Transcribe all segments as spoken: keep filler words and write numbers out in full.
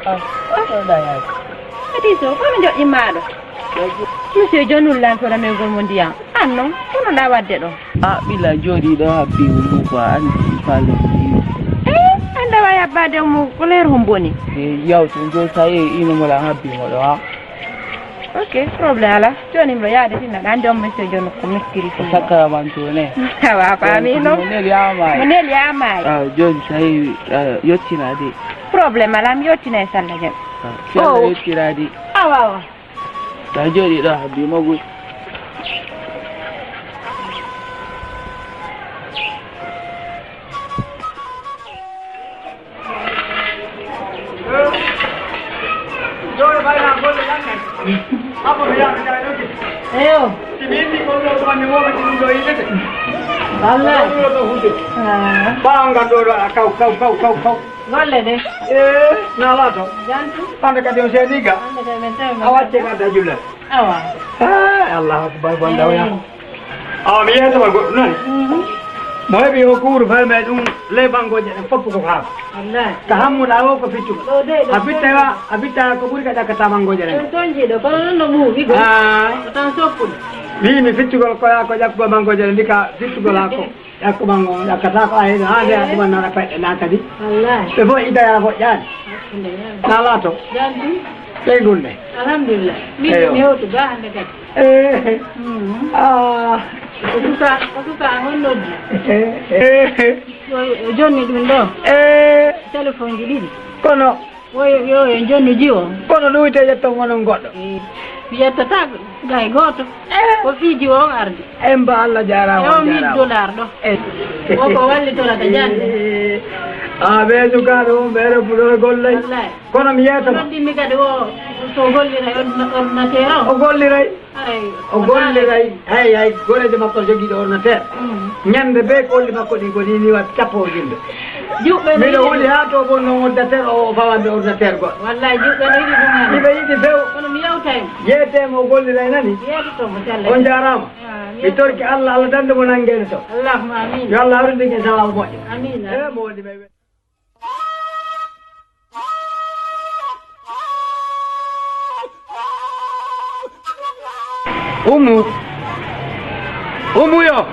Ah, ah, ɗo ɗa yaade. Kadi so, kono joƴƴi maaɗo. Monsieur John Nullan to ramegol mo ndiyam. An non, kono ɗa wadde ɗo? Ah, ɓila jooɗi ɗo habbi mo ko andi faale mo. Eh, anda wa yabbade mo ko leer hon boni. Eh, yawtu, jo sa e ino mo la habbi mo ɗo, ha? Ok, problème ala. Joni mbiɗo yaade tinna ɗa andi on monsieur John ko miskiri. Ko sakkaramanto ne. Awa, faami non. Mo neli ama. Mo neli ama. Ah, joni sa e, ah, yottina de. Problème ala, mi yottina e salla jam. Ah, si Allah yottina de. Awa, awa. Ta jooɗi ɗo habbi magul. Eyo. Wallay. Ah. Ɓaawo ngal ɗo ɗo, a kaw, kaw, kaw, kaw, kaw. Golle de. Eh, na laato. Jantu. Hande kadi on seeni ga. Hande kadi men tawi men a wacce tawi. Gadda julle. Awa. Ah, Allahu akbar, bon dawya. Eh. Awa, mi yeetoma goɗɗo noon. Mhm. Mo heɓi o kuuru fay me ɗum ley banngoje ɗen fof ko faam. Wallahi. Ka hammuɗa o ko fittugol. Ɗo de, ɗo a fitta de. Wa, a fitta ko ɓuri ka ƴakkata banngoje ɗen. Ɗum toon jiiɗo, kono noon no muuwi gol. Ah. Ko tan soppude. Wi mi fittugol ko ya ko ƴakkugo banngoje ɗen, ndi ka fittugol ha ko. Ƴakkumango, ƴakkata ko ayno, haa nde ƴakkuman nana payɗe na kadi. Wallahi. Ɓe fof idaya moƴƴaani. Hakkunde yalla. Na laato. Jantu. Ɓeyngunde. Alhamdulillah. Min eyo. Mi hewtu ga hannde kadi. Eh. Mhm. Ah. Ko suka, ko suka an on noddi. Eh, eh. Yo, yo jonni ɗum ɗo. Eh. Téléphone ji ɗiɗi. Kono. Woyo, yo, yo, jonnuji o. Kono ɗum wiyte yetton onon goɗɗo. Eh, mi yettata gay gooto. Eh. Ko fiiji o on ardi. Emba Allah jaaraama, e o on mille jaaraama. Dollar ɗo. Eh. O ko wallitorata jannde. Eh. A ɓe sukaaɓe on ɓe refuɗo e gollay. Wallahi. Kono mi yeetoma. Noddimi kadi o, so golliray ordina-, ordinateur o. O golliray. Haray, o golliray, hay, hay, goreejo makko jogiiɗo ordinateur. Mm. Ñande bee kolli makko ɗin ko ni, ni waɗi cappo o yimɓe. Juɓɓe no miɗo yiɗi huli ɗum. Haa to bon noon ordinateur o, o fawanɓe ordinateur goɗɗo. Wallahi, juɓɓe no yiɗi ɗum hannde. Hiɓe yiɗi few. Kono mi yewtay mo. Yeetee mo o golliray nani? Yeetoto mo, Salla. On jaaraama. Ah, mi yeeto. Mi torki Allah, Allah dande mo nanngeede to. Allahumma amiin. Yo Allah hawrindin en sawaaba moƴƴo. Amiin. Eh, mo woni men. Ummu. Ummu yo.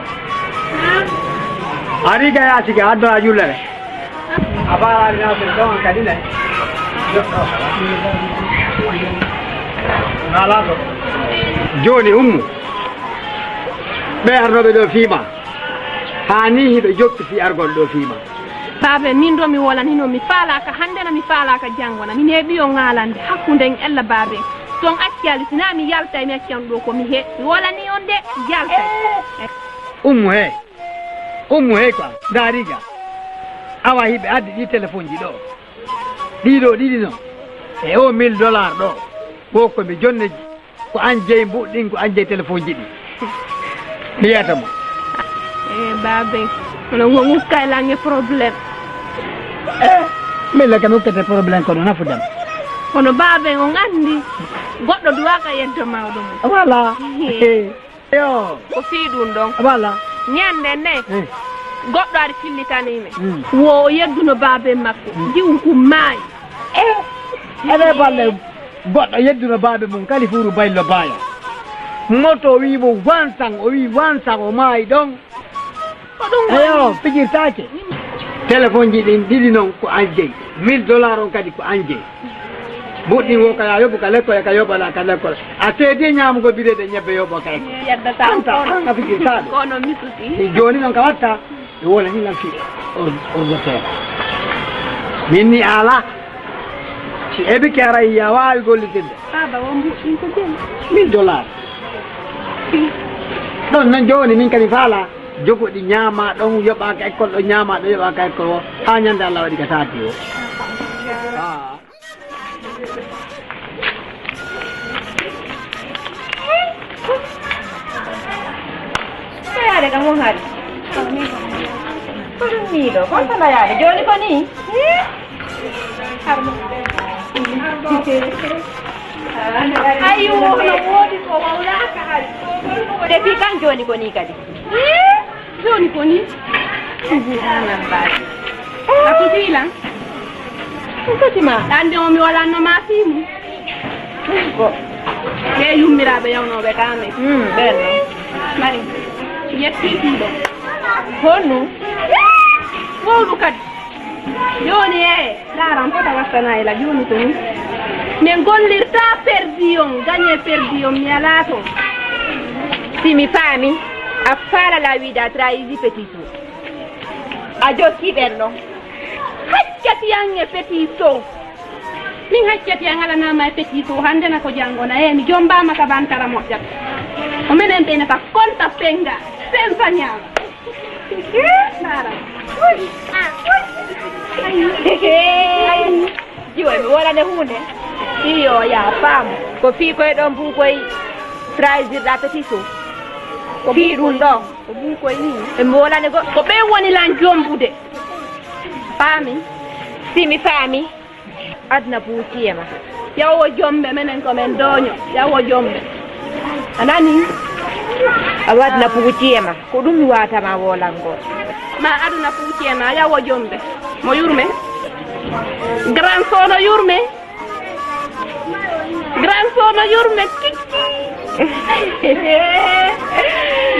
A riga ya sigi addo a jullere. A fara ari na so don kadi ne. Ala to. Joni Ummu. Ɓe arnoɓe ɗo fiima. Haa ni hiɓe jokki fii argol ɗo fiima. Baabe, min ɗo mi wolanino, mi faalaaka hannde na, mi faalaaka janngo na. Min heɓi on ŋaalande hakkunde en ella baabe. So on acci ali, si na mi yaltay, mi acci on ɗo ko mi he-, mi wolani on de, yaltay. Ummu he. Ummu he quoi. Ndaari ga. Awa hiɓe addi ɗi téléphone ji ɗo. Ɗiɗo ɗiɗi non. E o mille dollar ɗo. Wo ko mi jonneji. Ko an jeyi mbuɗ ɗin, ko an jeyi téléphone ji ɗi. Mi yiyata mo. Eh, baabe. Kono ngo ŋukka e lange problème. Eh, min le kam ukkete problème kono nafudam. Kono baabe on anndi. Goɗɗo duwaaka yeddo mawɗo mum. Voilà. Eh. Eh. Yo. Ko fii ɗum ɗon. Voilà. Ñande nde. Eh. Goɗɗo ari fillitanii mi. Mm. Wo o yedduno baabe makko. Mm. Jiwum kum maayi. Eh. Ene balle. Goɗɗo yedduno baabe mum Kalifuuru Baylo Baaya. Moto o wii mo wansan, o wii wansan, o maayi ɗon. Ko ɗum eyo, woni? Fijirtaake. Telefonji ɗin ɗiɗi non ko an jeyi. Mille dollar on kadi ko an jeyi. Buɗɗin wo ka ya yoɓu ka lekkol e ka yoɓala ka lekkol. A seedi ñaamugo birede ñebbe yoɓo ka lekkol. Yadda ta. Anta an a fikirtaade. Kono mi suti. Jooni noon ka watta. E wona hinan fi or-, ordinateur. Min ni ala. Si eɓi ke ara ya waawi gollitirde. Baba wo mbuɗɗin ko jeni. Mille dollars. Ɗon noon jooni min kadi faala. Jogo ɗi ñaama ɗon yoɓaaka école ɗo ñaama ɗo yoɓaaka école o. Haa ñande Allah waɗi ka taati o. Ah. Ko yaade kam on hari. Ko ɗum nii ɗo, ko sala yaade. Jooni ko nii? Ayu, no woodi ko wawlaaka hari. Te fii kan jooni ko nii kadi. Jooni ko nii? Subhanallah. A ko fiilan? Ko foti ma? Ɗan de o mi walanno ma fii mum. Ko. Ɓe yummiraaɓe yawnooɓe ka amen. Hmm, ɓen no. Mari. Yetti fii ɗo. Honno? Mawɗo kadi. Jooni e, laaran fota wattana e la jooni ko nii. Min gollirta perdi on, gagne perdi on, mi alaa to. Si mi faami, a faala la wiida trahisi petit so. A jokki ɓen ɗon. Haccati an e petit so. Min haccati an alanama e petit so, hande na ko janngo na, e mi jombaama ka bantara moƴƴata. O menen ɓe na ka konta penga, pensa ñaama. Jiwo, mi wolane huunde. Iyo, ya faamu. Ko fii koye ɗon bun koye trahirɗa petit so. Ko fii ɗum ɗo. Ko bun koye ni. E mi wolane goɗɗo. Ko ɓen woni lan jombude. Faami? Si mi faami. Aduna buuci e ma. Yawo jombe, menen ko men dooño. Yawo jombe. A nani? Awa aduna buuci e ma. Ko ɗum mi waata ma wolangol. Ma aduna buuci e ma, yawo jombe. Mo yurme. Grand sono yurme. Grand sono yurme. Kikki.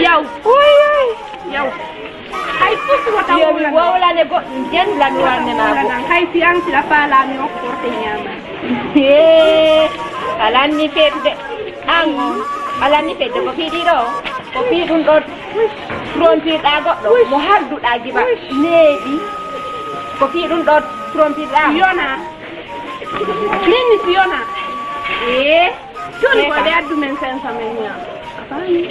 Yaw. Uy, uy. Yaw. Hay fof wota. Yo mi wowlane goɗɗum, nden la mi warnanaa goɗɗum. Hay si an si a faalaami okkorte ñaama. Hee, a lanni fedde. An, a lanni fedde ko fii ɗiɗo o? Ko fii ɗum ɗo trompirɗaa goɗɗo, mo harduɗaa giba neeɓi. Ko fii ɗum ɗo trompirɗaa mo? Yona. Min mi si yona. Ee. Jooni ko ɓe addu men sensa men ñaama. A faami?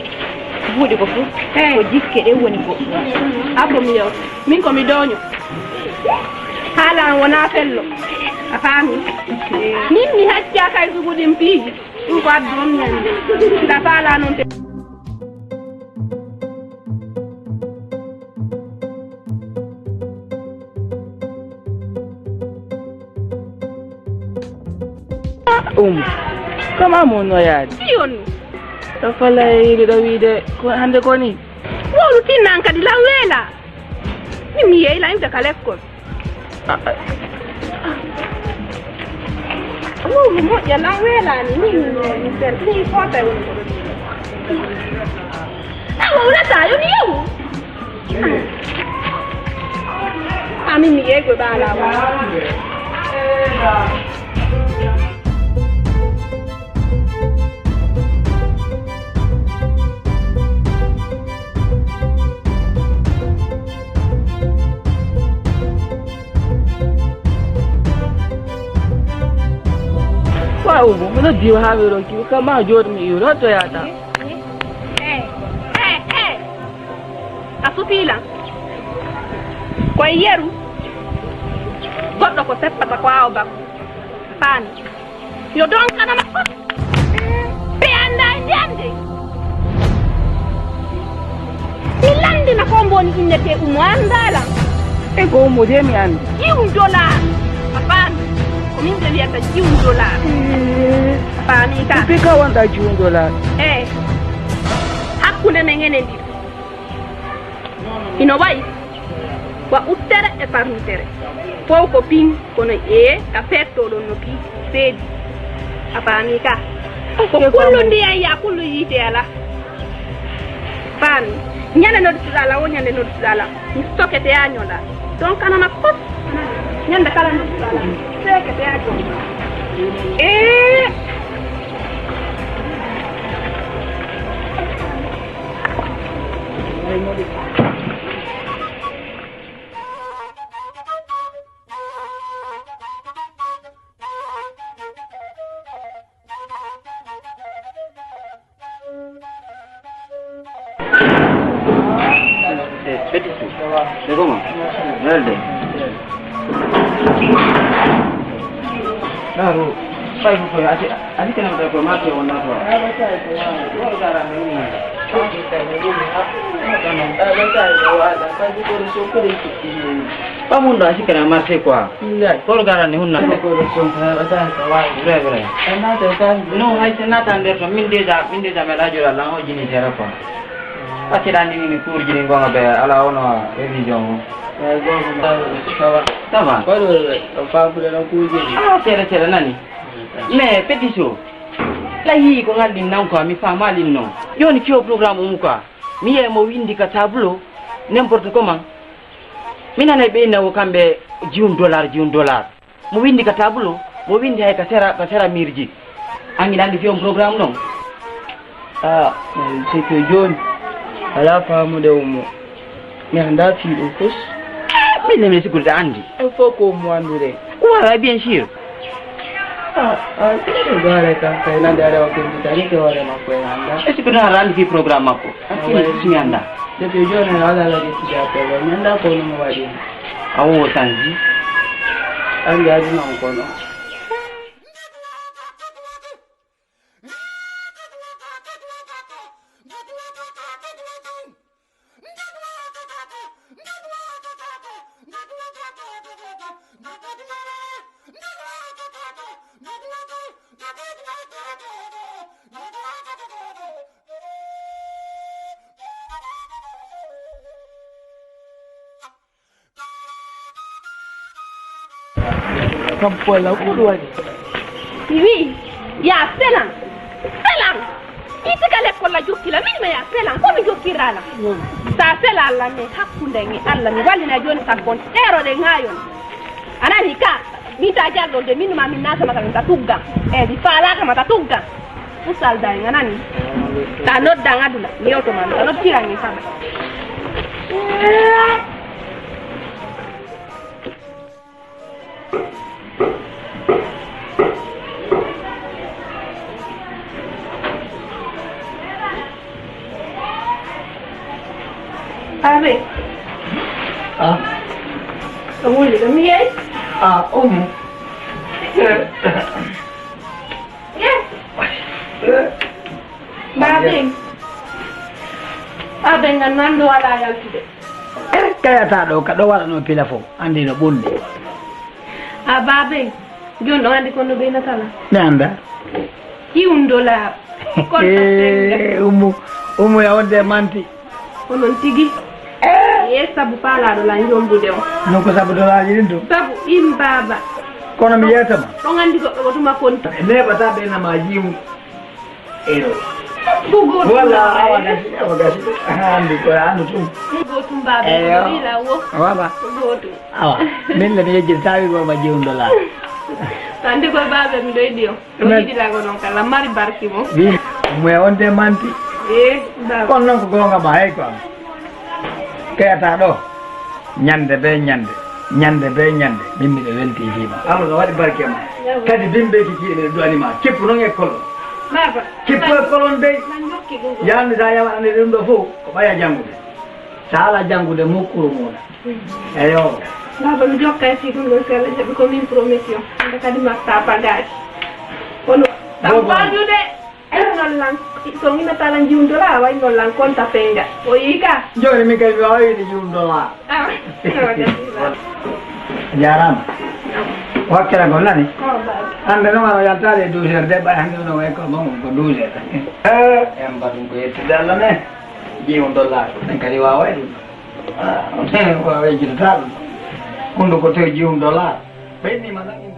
Buuɗi ko fof. Eh. Ko jikke ɗe woni goɗɗum. Abbo mi yewta. Min ko mi dooño. Haala an wonaa fello. A faami? Min mi haccaa kay sugu ɗin piiji. Ɗum ko addu on ñande. Nda faala noon te. Umu, kama mo no yaade? Fiyon. Ɗo falay yiɗi ɗo wiide ko hannde ko ni? Wowlu tinnan kadi lan weela. Min mi yeeyla imta ka lekkol. Wowlu moƴƴa lan weelaani. Min mi sel. Min fota woni ko. Awa wulata yo mi yewu. Amin mi yeego ɓaala wa. Wa ubu, mi noddi ma haa mi ronki, kam ma jooɗi mi iwri, hoto yaata. Eh, eh, eh. A sutii lan. Ko e yeru. Goɗɗo ko seppata ko awo bakko. Faami. Yo donkana makko. Ɓe annda e ndiyande. Mi lanndina ko mboni innete Umu annda lan. E ko Umu de mi anndi. Jiw dollar. A faami. Ko min ɓe wiyata jiw dollar. A faami ka? Ko fii ka wonɗa jiw dollar. Eh. Hakkunde men enen ɗiɗo. Hino wayi wa uttere e farnitere. Fow ko pin, kono ee, ka feetto ɗon no pii seedi. A faami ka? Ko kullu ndiyan ya, kullu yiite ala. Faami? Ñande nodduɗa la, wo ñande nodduɗa la. Mi sokete ya ñola. Donc, anana fof. Ñande kala nodduɗa la. Sekete ya ñola. Eh! Eh, Petit Chou. C'est comment? Welde. Naaru, fay ko koy, ati, ati kana mata ko marché on na to. Ko gara ni. Ba mun da shi kana marché quoi. Ko gara ni hunna. Vrai, vrai. Non, hay se nata nder to min déjà, min déjà me la jola lan o jini jere quoi. Parce que dan ni ni cours jini gonga be ala ono révision. Ça va. Ko do ko fa bu da cours jini. Ah, tere tere nani. Mais Petit Chou. La yi ko ngal din nan quoi, mi fama lin non. Yoni ki o programme mu quoi. Mi ye mo windi ka tableau n'importe comment. Mi nanay ɓe inna wo kamɓe jiwun dollar, jiwun dollar. Mo windi ka tabulo, mo windi hay ka sera, ka sera mirji. An hiɗa andi fiyon programme non? Ah, c'est que joni, ala famude ummo. Mi anda fiɗo fos. Min ne mi sikkude andi. Il faut ko ummo andude. Wala, bien sûr. Ah, ah, ɗo gaare kam kay nande aɗa wakkiltitani ke hoore makko e anda. Est-ce que ɗum aɗa anndi fii programme makko? Aɗa anndi mi anndaa. Depuis jooni mi waɗa la ƴettude appel o, mi anndaa ko honno waɗi. Awo sanji. An jaajima on kono. Kam Pola, ko ɗum waɗi? Mi wi'i, yaa felan, felan. Iti ka lekkol la jokki la, min ma yaa felan, ko mi jokkira la? Sa fela la, mi hakkunde ngi Allah, mi wallina jooni sa kon teero de ŋaayon. A nani ka, min ta jallol de, min ma min naata mata min ta tugga. E, mi faalaaka mata tugga. Usal da en, a nani? Ta nodda ŋadula, mi yewto ma, ta nodda kira ngi sama. Abe. Ah. Ɗo wuli ɗo mi yeey. Ah, Umu. Yes. Babe. Babe ngan nan ɗo wala yaltude. Eh, kayata ɗo, ka ɗo waɗano pila fof, andi no ɓundi. A babe, joni ɗo andi kono ɓe natala. Mi anda. Jiwun dollar. Konta tenga. Eh, Umu, Umu ya wonde manti. Onon tigi. Eh. Ye sabu faalaɗo la jombude o. Non ko sabu dollar ɗin ɗum. Sabu in baba. Kono mi yeetama. Ɗon andi goɗɗo ko tuma konta. E neɓata ɓe nama jiwu. Eyo. Ko gootum. Wala, awa gasi, awa gasi. Andi ko andu tum. Ko gootum baba. Eyo. Ko ila wo. Wala. Ko gootum. Awa. Min le mi yejjir tawi go ma jiwun dollar. Tande ko baba mi doy diyo. O yiɗi lago non kala mari barki mo. Wi mo e on de manti. Eh, baba. Kon non ko gonga ma hay ko am. Kayata ɗo. Ñande be ñande, ñande be ñande, min miɗo weltii fii ma. Allah no waɗi barke ma. Kadi bimbeeki kiiɗe miɗo du'ani ma. Kippu non e kolon. Baba. Kippu e kolon dey. Nan jokki ɗum ɗo. Yaande sa yawa ande ɗum ɗo fof, ko ɓaya janngude. Sa ala janngude mukkuru muɗa. Eyo. Baba, mi jokkay fii ɗum ɗo, si Allah jaɓi ko min prometi on. Hande kadi mi watta bagage. Kono, ɗam wajude. Nollan, so mi notala jiwdola, a wayi nollan konta penga. O yii ka? Jooni min kadi mi waawi wiide jiwdola. Ah, jaaraama. Wakkere gol nani? Oh, baba. Hannde noon aɗa yaltaade e douze heures de, ɓay hannde noon way ko, noon ko douze heures. Eh, en mbaɗum ko yettude Allah ne. Jiwdola, en kadi waaway ɗum. Ah, waaway jiɗata ɗum. Hunnduko to jiwdola. Ɓenni ma nanginde.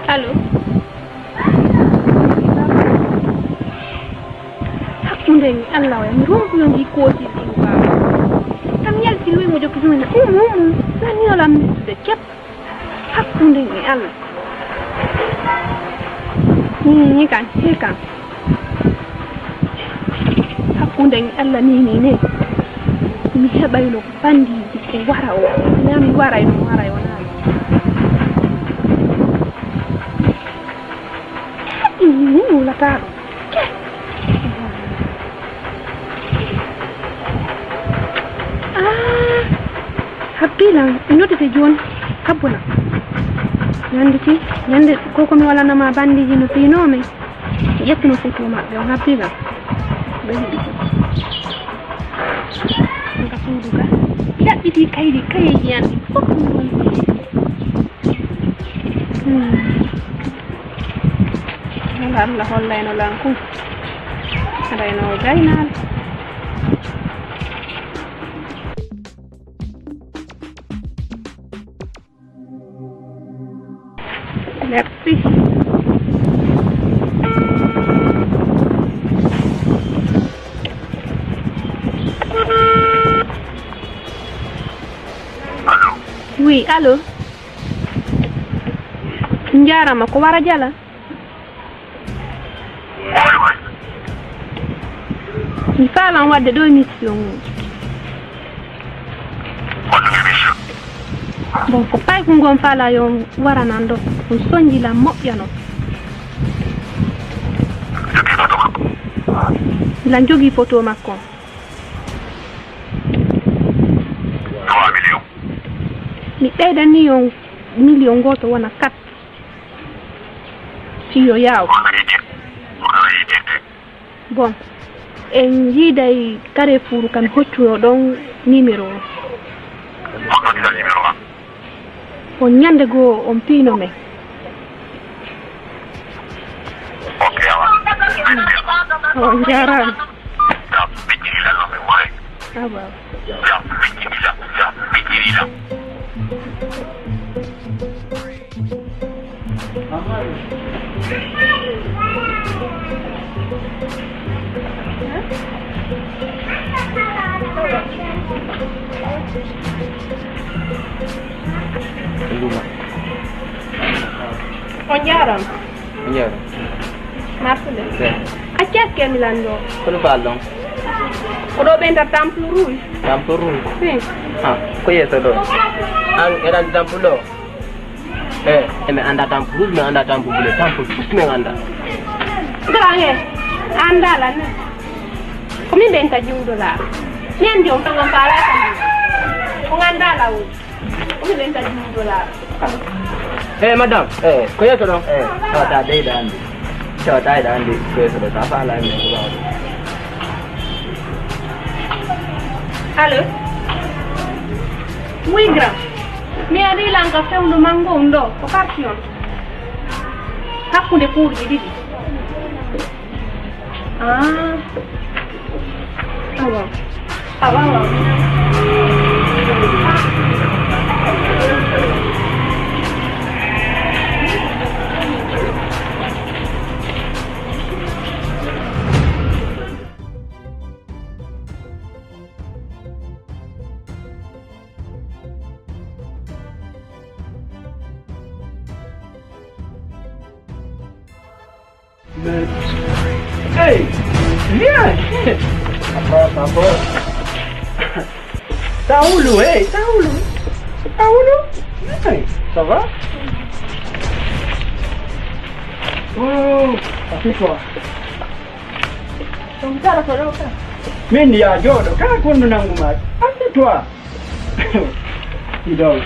Allo. Allah, o mi rumpuyo ngi koosi ɗi waawa. Kam yalti luy mo jokki sumina. Umu, umu. Nani yolam de kep. Hakkunde e Allah. Ni, ni kan, ni kan. Hakkunde e Allah ni, ni, ni. Mi heɓayno bandiji ko wara o. Nami waray no waray o nami. Ni wulata ɗo. Ah, habbilan, mi noddete jooni. Habbolan. Ñande ti, ñande ko ko mi walanama bandiji no fiinomi. Ƴettuno foto maɓɓe on habbilan. Ɓe yiɗi ko. Nga suudu ga. Ɗaɓɓiti kaydi, kayeji an ɗi fof ɗum ɗum. Hmm. Wala Allah hollayno lan kun. Haɗayno gaynaal. Merci. Oui, allô? Njaarama, ko Wara Jala? Mi faalan waɗde ɗo émission o. Bon, ko payku ngon faala yo waranan ɗo. On sonji lan moƴƴano. Lan jogi photo makko. Mi ɓeydanni on million gooto wona quatre. Tiyo yaaw. Bon, en njiiday Carrefour kam hoccuno ɗon numéro o. Ko ñande goo on piino men. On njaaraama. Awa. On njaaraama. Njaaraama. Marsude. Acca aske mi lanndo. Kono faal ɗon? Ko ɗo ɓe nda Temple Rouge. Temple Rouge? Si. Ah, ko yeeso ɗo? An eɗan Temple ɗo? Eh, e mi annda Temple Rouge, mi annda Temple Bleu, Temple tous min annda. Grand, eh, annda lan ne. Ko min ɓen ka jumdo la. Min ndi on kangon faala kan. On annda la o. Ko min ɓen ka jumdo la. Eh, madame. Eh, ko yeeso ɗon? Eh, tawata dey ɗa anndi. Tawata eɗa anndi ko yeeso ɗo, sa faala mi ko ɓaawo ɗo. Allô? Oui, grand. Mi ari lan ka fewndo mango on ɗo, ko parti on. Hakkunde kuurji ɗiɗi. Ah. Awa. Awa, awa. Mais, hey, viens. Attends, attends. Taoulou, hey, Taoulou. Taoulou, hey, ça va? Oh, assieds-toi. Min ya jooɗo, kala kondu nangu ma. Assieds-toi. Idol.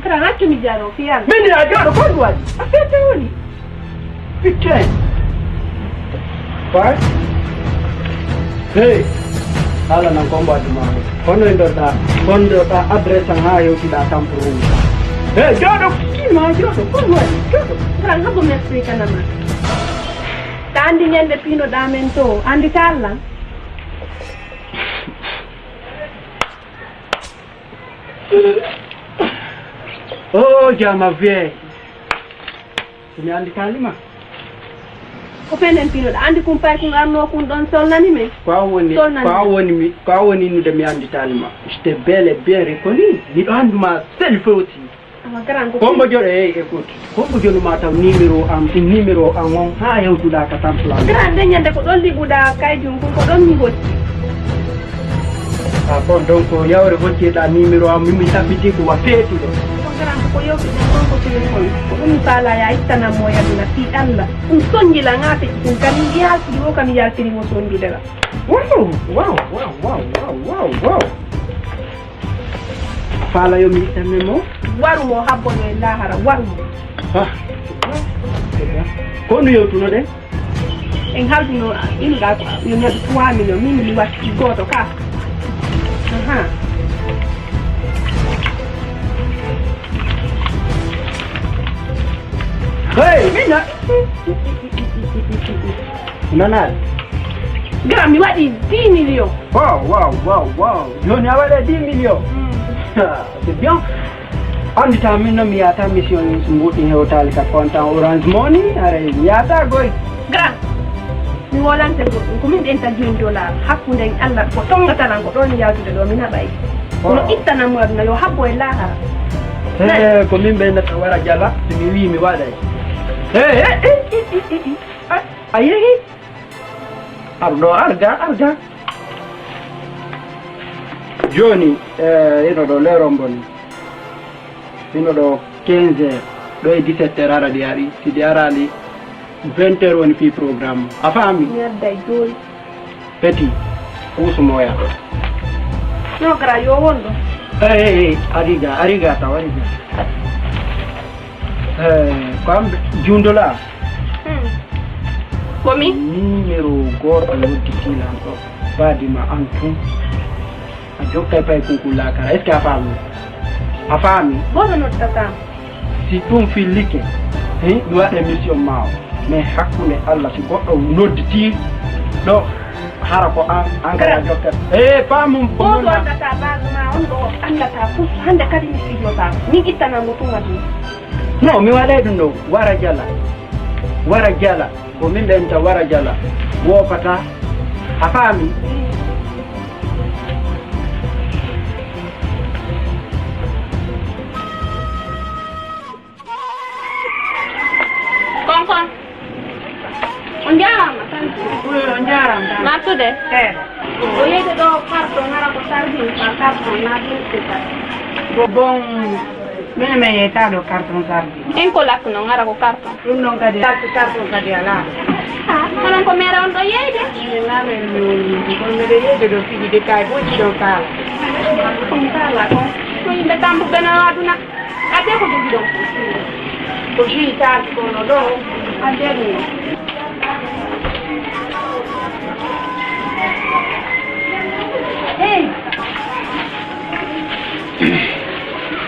Kara haccu mi jaro fiyan. Min ya jooɗo, kondu waɗi. A fete woni. Putain. Quoi? Hey. Hala nan kombo aduma. Kono indorta, kondo ta adresse ha hewtida tampuru. Hey, jooɗo, kima jooɗo, kondu waɗi. Jooɗo. Kara habo merci kanama. Ta andi ñande pino ɗa men to, andi tallan. Oh, jama vie. Ko mi andi kalima. Ko fenen pinoɗa? Andi kun pay kun arno kun ɗon solnani men. Ko an woni, Solnani ko an men. Woni mi, ko an woni innude mi anditani ma. Je t'ai bel et bien reconnu. Miɗo andu ma sel fewti. Awa, grand, ko Hombo joɗo, hey, écoute. Hombo joɗo ma taw numéro am, numéro am on, ha hewtuɗa ka tampla. Grand, nde ñande ko ɗon liɓuɗa kay jum, ko ɗon mi hocci. Ah, bon, donc, yawre hoccirɗa numéro am, min mi tabbiti ko wa feetuɗo. Ko grand, ko yewtuɗen kon ko téléphone. Ko ɗum mi faala ya ittanam mo yaduna fii Allah. Ɗum sonjila ŋaa feƴƴi ɗum, kam mi yaltiri wo, kam mi yaltiri mo sonjude la. Wow, wow, wow. Faala yo mi ittanne mo. Waru mo habbono e lahara, waru mo. Ah, c'est bien, c'est bien. Ko no yewtunoɗen? En halduno, inuɗa ko yo neɗɗo trois millions, min mi watti gooto ka. Aha. Hey, mina. Nanaɗo. Grand, mi waɗi dix millions. Wow, wow, wow, wow. Joni a waɗa dix millions. Mm. C'est bien. Andita min noon mi yahata mission mbuɗi hewtali ka compte an Orange Money, haray mi yahata goy. Grand, mi wolante goɗɗum, ko min ɓenta joni dollar, hakkude en Allah, ko tongatalan ko ɗon yaltude ɗo, mi naɓay. Kono Oh. ittanam mo aduna, yo habbo e lahara. He, ko min ɓe nata wara jala, so mi wi mi waɗay. He, he, he, he, he, he. A, a yehi? Ar ɗo, arga, arga. Joni, eh, ino ɗo leero mboni. Ino ɗo quinze heures, ɗo e dix-sept heures ara ɗi ari. Si ɗi arali, vingt heures woni fii programme. A faami? Mi adday jooni. Petit, kuusu mo yaha. No, gara yo won ɗo. Eh, eh, eh, ariga, ariga taw, ariga. Eh, ko am jundo la. Hmm. Ko mi? Numéro goto noddi kilan ɗo. Badima an tun. A jokkay pay kunkun laakara. Est-ce que a faami? A faami? Gooto noddata. Si ɗum fillike, eh, mi waɗa émission ma o. Mais hakkunde Allah, si goɗɗo nodditii ɗo, hara ko an, an kala Grand. Jokkat. Eh, faamum ko Gooto non na- anndata baago ma on ɗo, anndata fof. Hannde kadi mi fijotaako. Min ittananmo tuma ɗum. Non, mi waɗay ɗum ɗo. Wara jala. Wara jala. Ko min ɓenta wara jala, woopata. A faami? Konkon. On njaaraama tan. Oui, on njaaraama tan. Nattude. Eh. O yeyde ɗo carton, ngara ko sardine, par carton, na ɗum c'est ça. Ko bon, min mi yeyta ɗo carton sardine. En ko lakkuno, ngara ko carton. Ɗum noon kadi, carte carton kadi alaa. Ah, onon ko mere on ɗo yeyde? Min naa mere mi woni ɗum. Kono mbeɗa yeyde ɗo fiji de kay fof ci on kaala. On kaala ko? Ko yimɓe tampuɓe no aduna. Adde ko jogi ɗon. Ko jii taaki kono ɗo. Adde ɗum. Hey.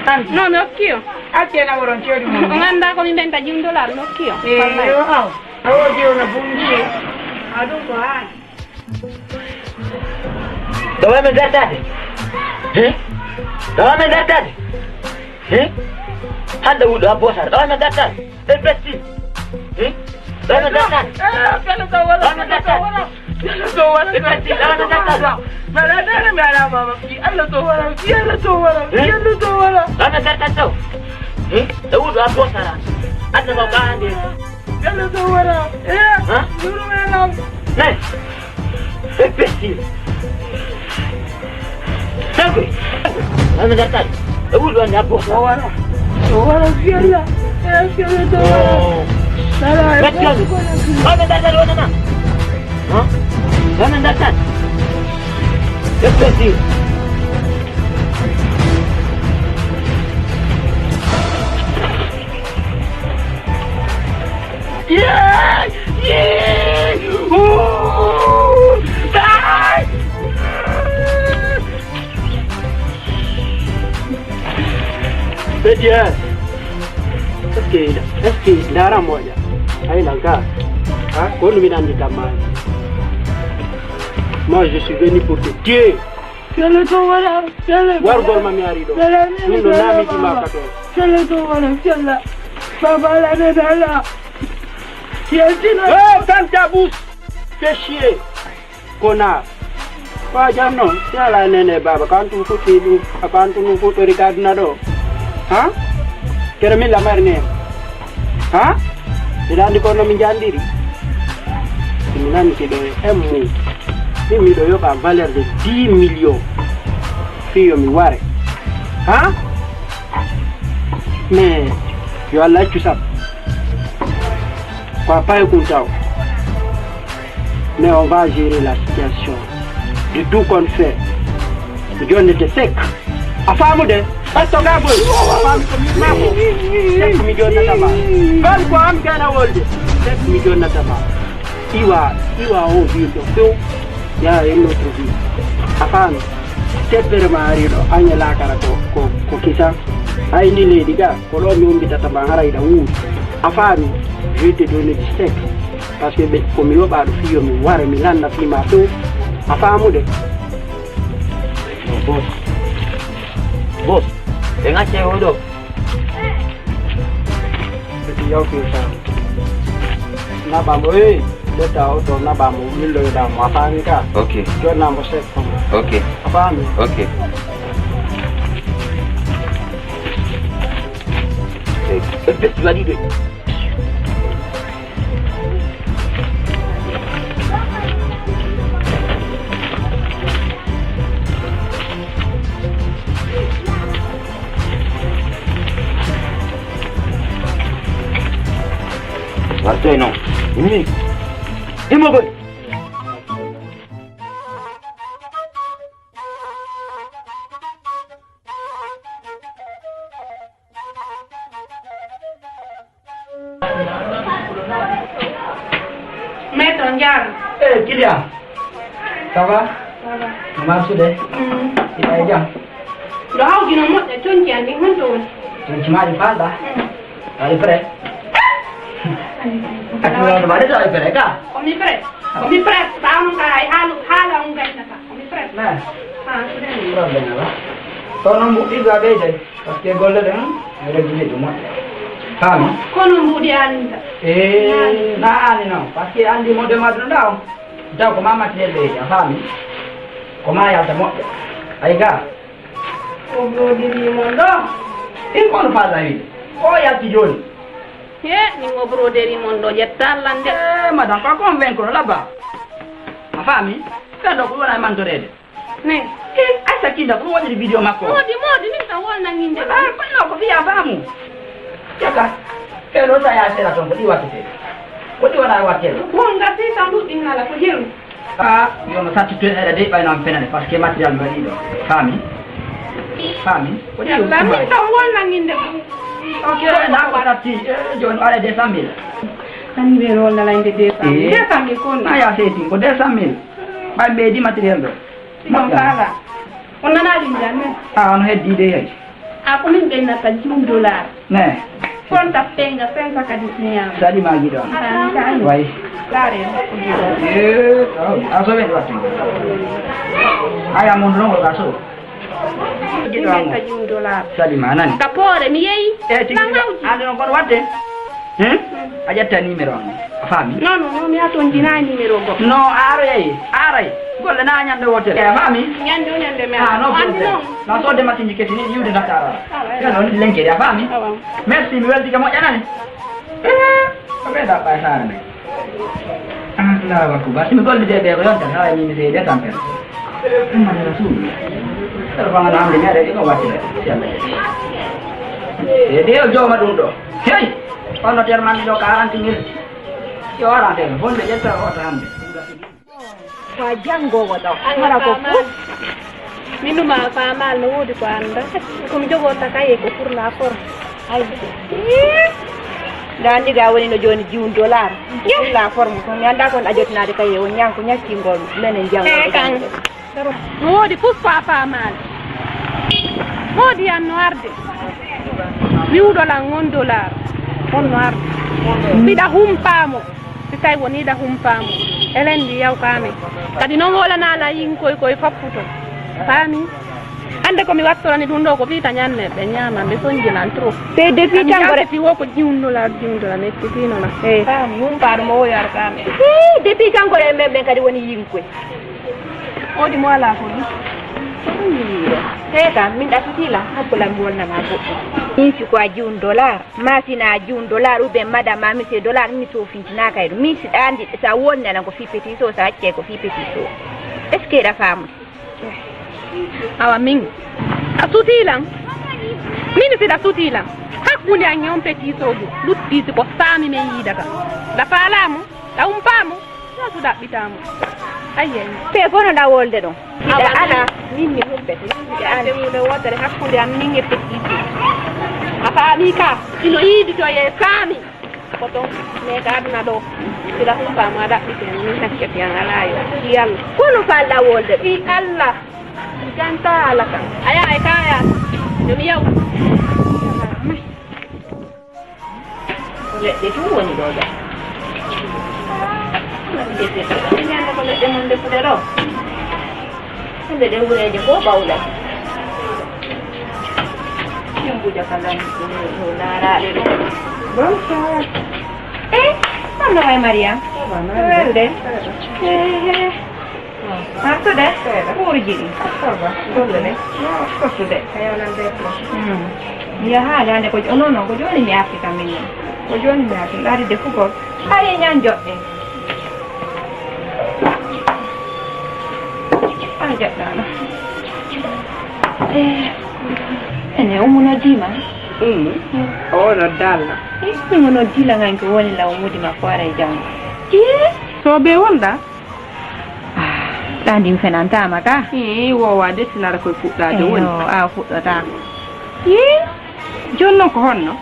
Tan. Non, mi okki o. Accena woron coodu mon. O ngannda ko min ɓenta jim dollar, mi okki o. Eh, yo aw. Awo jiwna bunji. Aɗum ko haani. Ɗo wamen dartade. He? Ɗo wamen dartade. He? Hande wuɗo a bosar. Ɗo wamen dartade. Imbécile. He? Ɗo wamen dartade. Eh, kala ko wala, ɗo wamen dartade. Kala ko wala. Imbécile, ɗo wamen dartade. Mbeɗa dara mi ala mama. Fi Allah to wala. Fi Allah to wala. Fi Allah to wala. Ɗo wamen dartade ɗo. He? Ɗo wuɗo a bosara. Adna ko ka hande. Yalla to wara. Eh? Ha? Yurmelam. Nay. Imbécile. Tangue. Ana dartal. E wuɗo ande abbo. To wara. To wara yalla. Eh, yalla to wara. Oh. Sala. Ana dartal wona ma. Ha? Ana dartal. Imbécile. Petit, hein? Est-ce que, est-ce que ndaara moƴƴa? Ay, la gare. Hein? Ko ɗum min anndi tan maani. Moi, je suis venu pour te tuer. Fiyalla to wala, fiyalla. Wargol ma mi ari ɗo. Fiyalla ni. Ɗum ɗo naamiji ma ka toon. Fiyalla to wala, fiyalla. Baba la de dala. Yeltino. Hey, ferme ta bouche. Fais chier. Connard. Ko a janno, si alaa nene baaba, ko an tun fuɗɗi ɗum, ko an tun ɗum fuɗɗori ka aduna ɗo. Ha? Kere min lamari ne. Ha? Mbiɗa anndi kono min njanndiri. Si mi nani kiɗo e M U. Min miɗo yoɓa valeur de dix millions. Fii yo mi ware. Ha? Mais yo Allah accu sab. Ko a paye kun taw. Mais on va gérer la situation. De tout compte fait. Ko jonnete sec. A faamude? Ɓatto ga boy. A faami ko mi mako. Sec mi jonnata ma. Ban ko am gana wolde. Sec mi jonnata ma. Iwa, iwa o wiyo ɗo few. Ya en notre vie. A faami? Teppere ma ari ɗo, aña laakara ko, ko, ko kisa. Ay ndi leydi ga, ko ɗo mi ummitata ma hara iɗa wuuri. A faami? Je te donne du sec. Parce que ɓe, ko mi yoɓaɗo fii yo mi ware, mi landa fii ma few. A faamude? Boss. Boss, ɓe ŋacce o ɗo. Ɓe ti yawti sa. Naɓa mo, hey. Leta o to naɓa mo, milloyoɗa mo, a faami ka? Ok. Jonna mo sek kono. Ok. A faami? Ok. Eh, eh, eh, waɗi ɗo. Wartoy non. Imi. Imo boy. Maître, on jaaraama. Eh, Kilia. Ça va? Ça va. No marsude? Mm. Ina e jam? Ɗo hawjino moƴƴa, conci an ɗin, honto woni? Conci maa ɗi faalɗa? Mm. Aɗa prêt? Aɗa prêt, aɗa prêt ka? Ko mi prêt. Ko mi prêt. Ɓaawo non ka hay haala, haala on gaynata. Ko mi prêt. Mais. Ah, ko ɗen. Problème ala. Kono mbuɗɗi ga ɓeyday. Parce que golle ɗen, mi regili ɗum moƴƴa. Faami? Kono mbuɗi aninta. Eh, na ani non. Parce que andi mo de madruɗa on. Taw ko ma matériel ɓeydi, a faami? Ko ma yalta moƴƴa. Ay ga. O broderie mon ɗo. In kono faala wiide. O yalti jooni. He, min o broderie mon ɗo, ƴetta lande. Eh, madame, ko convaincre là-bas. A faami? Ɓen ɗo ko wona e mantoreede. Ne. Eh, Aïssa Kinda, ko waɗiri vidéo makko? Moodi, moodi, min kam wol nanginde. Ah, ko no ko fiya faamu. Caka. Ke ɗo sa ya sera ton, ko ɗi wattete. Ko ɗi wona wattete. Won ngati tan ɗuɗɗi ngala ko jeru. Ah, yo no satti to ene de ɓay non fenane, parce que matériel mbaɗi ɗo. Faami? Faami? Ko ɗi yalla, min kam wol nanginde. Ok, na ko satti, eh, jooni o ara deux cent mille. Tan mi ɓe rol nala inde deux cent mille. Eh. Deux cent mille kon. Na ya seeti ko deux cent mille. Ɓay ɓeydi matériel ɗo. Moƴƴa. Faala. On nana ɗum jam, ne? Ah, on heddi de yayi. A ko min ɓe nata jum dollar. Ne. Kon ta penga cinq cent kadi signal. Sadi ma giɗo. Tan, tan. Way. Lare. Eh, oh, a so ɓe ɗo. Aya mon ɗon ko gaso. Min ɓe nata jum dollar. Sadi ma nani. Ka poore mi yeyi. Eh, tigi. Ande non kon wadde. Hein? A ƴetta numéro am. A faami? Non, non, non, mi haa toon jinaani numéro goɗɗo. Non, a aroyay, a aray. Golle na ñande wootere, a faami? Ñande o ñande mi. Ah, non, problème. Na soode machine kesi ni yiwde Dakar. Ah, ouais. Ɓen on lenkede, a faami? Ah, ouais. Merci, mi weldi ka moƴƴa nani. Eh, ko ɓe daɓɓa e saare nde. Allahu akbar. Si mi gollide ɓe ko yonta, hawa min mi seede tampere. Muhammadu Rasulullah. Pero fanga na amde ñaare ko wattire. Si Allah. E de o jooma ɗum ɗo. Hey! Ono termani ɗo quarante mille. Yo ara de honde ƴetta o tan. Ko a janngo wala mara ko fof. Min ɗum a faamaali no woodi ko annda. Ko mi jogorta kaye ko pour la forme. Ay. Nda anndi ga woni no jooni jiwun dollar. Pour la forme ko mi annda kon a jotnaade kaye on ñanko ñakkingol menen janngo. Kan. No woodi fof ko a faamaali. Moodi an no arde. Wiwɗo lan on dollar. On no arde. Mbiɗa humpaamo. Si tawi woniiɗa humpaamo. Elen ndi yawkaami. Kadi noon wolana la yinkoy koye fapputo. Faami? Hannde ko mi wattorani ɗum ɗo ko fii ta ñaanne ɓe ñaama, ɓe sonjinan trop. Te depuis kankore fi wo ko jiwndula, jiwndula metti fii no na. Eh. Kam, yum paɗo mo woyar kam. Eh, depuis kankore men ɓen kadi woni yinkoy. Odi mo ala ko ni. Te kam, min ɗa sutila, hakkulam wonnama goɗɗo. Min si ko a jiwndula. Ma si na jiwndula ou bien madame ma monsieur dollar mi so fintinaaka e ɗum. Min si ɗa anndi sa wonnana ko fii petit so sa accay ko fii petit so. Est-ce que ɗa faamu? Awa min a sutii lan. Min si ɗa sutii lan. Hakkunde an e on petit so du lutti si ko saami men yiidata. Ɗa faalaamu? Ɗa umpaamu? Satu ɗaɓɓitaama. Ayyen. Pe fono ɗa wolde ɗon. Miɗa ala, min mi humpete. Min miɗa ala. Ɗaɓɓe mum ɗo wootere hakkunde am min e petit. A faami ka? Ino yiidi to ye saami. Ko ton. Mais ka aduna ɗo. Sila humpaama ɗaɓɓite min hakkete an ala yo. Yalla. Kono falɗa wolde ɗo. Fi Allah. Ganta ala kan. Aya e kaya. Ɗum yaw. Ko leɗɗe tun woni ɗo ɗa. Ñande ko leɗɗe mon defude ɗo. Hande ɗe wureeje ko ɓawla. Yumbuja kala no laaraɗe ɗo. Bonsoir. Eh, honno way Mariam? Ça va, welde. Eh, eh. Artude? Seeɗa. Ɓuurji ɗi. Saba, golle ɗe. No fottude. A yawnande ko. Hmm. Mi yahaali hannde ko jo-, non, non, ko jooni mi arti kam min non. Ko jooni mi arti, ɗaari defugol. Ari ñan joɗɗe. An joɗɗaano. Eh, ene Ummu noddiima? Ummu? O noddaali la. Eh, Ummu noddiila ngan ko woni la Ummude ma foore e janngo. Iyee. So be wonɗa? Ah, ɗa anndi mi fenantaama ka? Ii, wowa de sinara koye fuɗɗaade woni. Eyo, a fuɗɗotaako. Ii, jooni noon ko honno?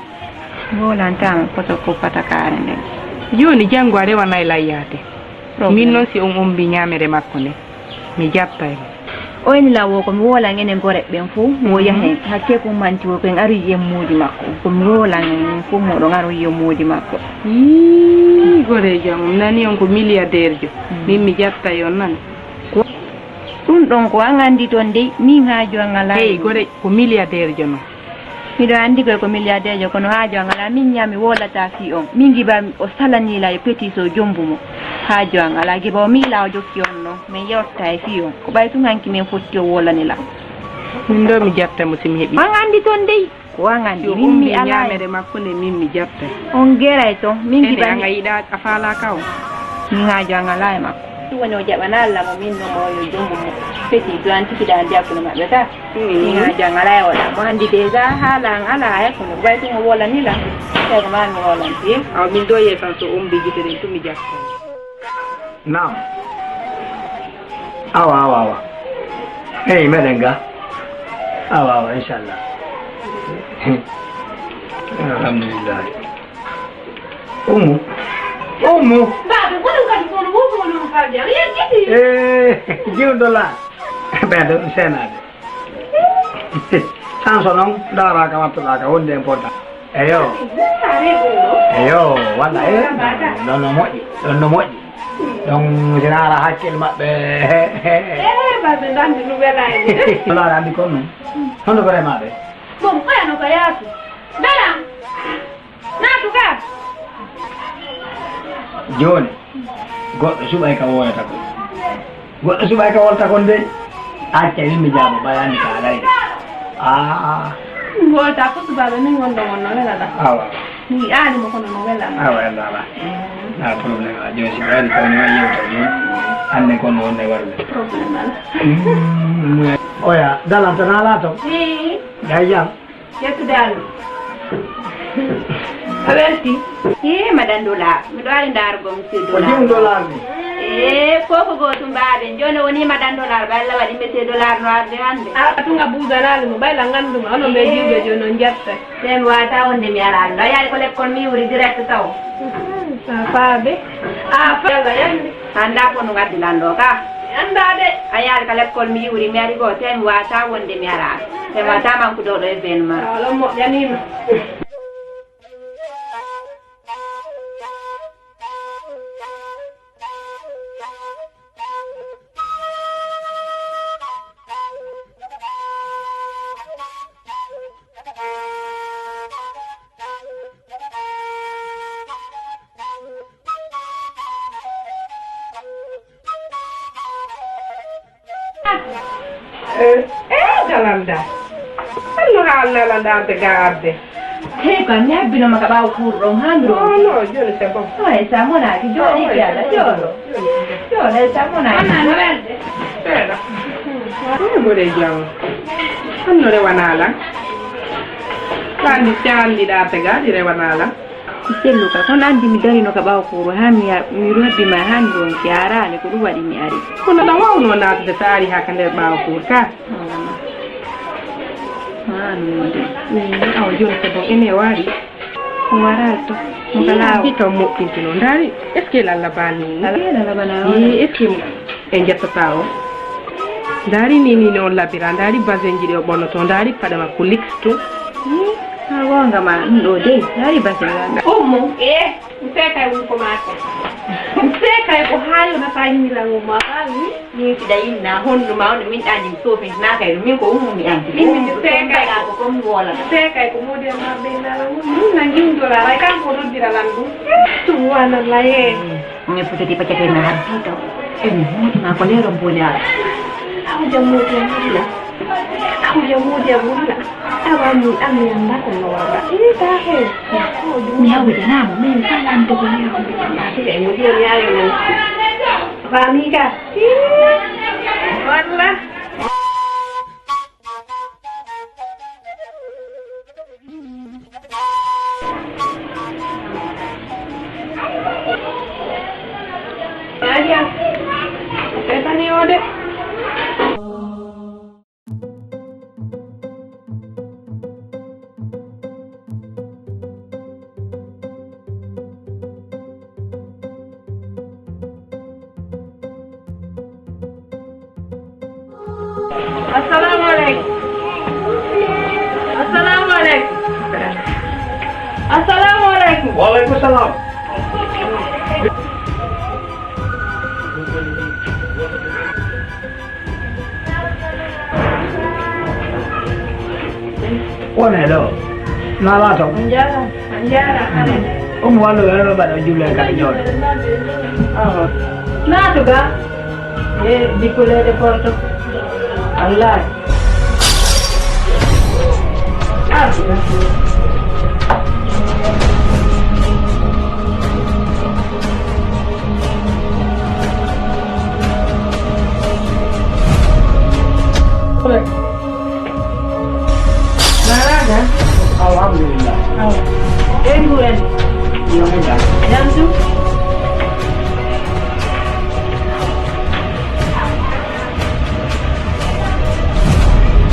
Ngolantaama poto ko patakaare nden. Jooni janngo a rewanay layyaade. Problème. Min noon si on ombi ñaamere makko nde, mi jaɓtay mo. O eni law o ko mi woolan enen gore ɓen fof, mo yahen hakke ko manti o ko en aruy yemmuuji makko. Ko mi woolan en fof moɗon aruy yemmuuji makko. Yii, goreejo am, on nani on ko milliardaire jo. Mm. Min mi jaɓtay on nani. Ko ɗum ɗon ko an anndi toon dey, min haaju an alaa. Hey, gore ko milliardaire jo noon. Miɗo anndi koy ko milliardaire jo, kono haaju an alaa. Min ñaami wolataa fii on. Min giba o salanii la e petit so jombu mo. Haaju an alaa. Giba o miila o jokki on noon. Min yewtataa e fii on. Ko ɓay tun hanki min fotti o wolani la. Min ɗo mi jaɓta mo si mi heɓi. An anndi toon dey. Ko an anndi, min mi alaa. Ñaamere makko nde min mi jaɓtay. On geray to, min giɓani. Ene, an a yiɗa, a faalaaka o? Min haaju an alaa e makko. Ɗum woni o jaɓana Alla mo min no mo yo jombo mo. Feti to an tigi ɗa anndi hakkunde maɓɓe ka. Mm. Min haaju an alaa e oɗa. Mo anndi déjà haala an alaa e kono ɓay tun o wolani la. Tawi ko ma mi wolante. Awa min ɗo yeesan so ombi gite ɗen tun mi jaɓtay. Naam. Awa, awa, awa. Hey, meɗen ga. Awa, awa, inchallah. Alhamdulillah. Ummu. Ummu. Baabe, woni kadi kono woto woni on falde am. Yeggiti. Eh, jiwdo la. Ɓeɗo ɗum seenaade. Sanso noon, ndaaraaka, wattoɗaaka, wonde important. Eyo. Eyo, walla, eh, ɗon no moƴƴi, ɗon no moƴƴi. Ɗon, si ndaara hakkil maɓɓe. Eh, ɓe nandi no wela en. Wala, andi kon noon. Hono ko remaa ɓe? Bon, oya no ko yaatu. Bela. Naatu ka. Jooni, goɗɗo suɓay ka woolata kon. Goɗɗo suɓay ka woolata kon dey. Acca, min mi jaabo, ɓay anndi ka alay de. Ah. Min wolta ko subaaɓe min wonɗo mon no wela ɗa. Awa. Mi yi'aali mo kono no wela ɗa. Awa, yalla ala. Mm. Na problème, a jooni si ɓe ari ko mi wayi yewta ni. Anne kon no wonde warude. Problème ala. Mm, oya, dalanta na ala to. Ii. Gay jam. Ƴettude Alla. A welti? Ee, Madan Dollar. Miɗo ari ndaargo Monsieur Ko Dollar. Jim Dollar ni? Ee, ko ko gootum baabe. Jooni woni Madan Dollar. Ɓe Alla waɗi Monsieur Dollar no arde hannde. A tunga buudanaali mo. Ɓay la nganduma. Onon ɓe jiwɓe jooni on jatta. Te mi waata wonde mi araani. Ɗo yaari ko lekkol mi wuri direct taw. A faabe. A fa-, Yalla yandi. Anndaa ko no ngaddi lan ɗoo ka? Mi anndaa de. A yaari ka lekkol mi yiwri mi ari goo, tee mi waawataa wonde mi araaka. Tee mi waawataa mankude oɗo événement. Wala moƴƴaniima. Eh, eh, Jalal da. Anno haalnala ndarde ga arde. Hey, ko mi habbino maka ɓaawo kuuro ɗon, haa mi non, non, jooni c'est bon. Non, e sa monaaki, jooni non, ki ala, c'est bon, jooni. Jooni, e sa monaaki. Ana no welde? Seeɗa. Eh, mboɗe jam. Anno rewanala. Kandi candi ɗarte ga ɗi rewanala. Sellu ka, kono anndi mi darino ka ɓaawo kuuro, haa mi ya-, mi roddi ma, haa mi ronki, a araali, ko ɗum waɗi mi ari. Kono ɗa waawno naatude so a ari haa ka nder ɓaawo kuuro ka? Wala ma. Maa ɗum wonde. Mm, awa jooni c'est bon, ene waari. Ko waraali to. Mo ka laawo. Ɗi kam moƴƴintuno. Ndaari, est-ce que lalla baa ni? Ala, lalla bana. Est-ce que en ƴettata o. Ndaari ni, ni noon labira, ndaari basenji ɗi o ɓornoto, ndaari paɗe makko liks to. Hmm, haa goonga ma, ɗum ɗo dey, ndaari basen wanga. Ummu, eh, mi seekay wum ko maako. Mi seekay ko haa yo nafa yimilan wum ma, haa wi, min fiɗa yinna, hondu ma, on min ɗaani mi soofin, naa kay ɗum, min ko ummu mi anndi. Min mi seekay ko, ko mi woola. Mi seekay ko moodi am ma ɓe nana wum, min na ngiwdola, ray kanko noddira lan ɗum. Subhanallah, eh. Nge futati pacate na habbi to. Emi hoti ma ko lero mboni ala. Aw jamude mulla. Aw jamude mulla. Awa mi ami anda ko no wala. Ita he. Mi hawi de namo mi salam to ko lero mboni ala. Ati e mo joni ayo no. Ba mi ka. Wala. Aja, ɓe tani o de. Assalamu aleykum. Assalamu aleykum. Assalamu aleykum. Wa aleykum salam. Wone ɗo. Nala to. On jaaraama. On jaaraama. Umu wallu ɓe ɗo mbaɗa julle kadi jooɗo. Awa. Naatu ga. E dikkuleede porto. Allah. Artu ga. Maraga? Aw, alhamdulillah. Aw. En mburen. Yo mi jam. Jam tu?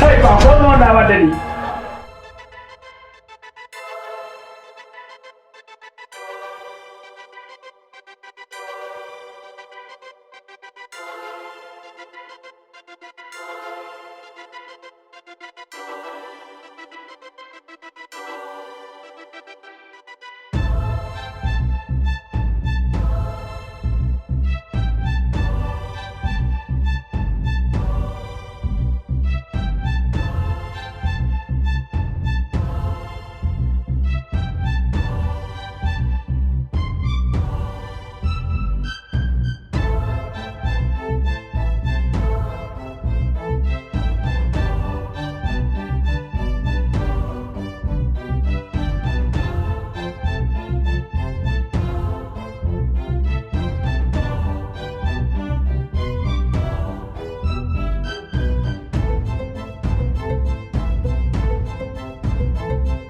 Hey, ko, ko non da wadde ni?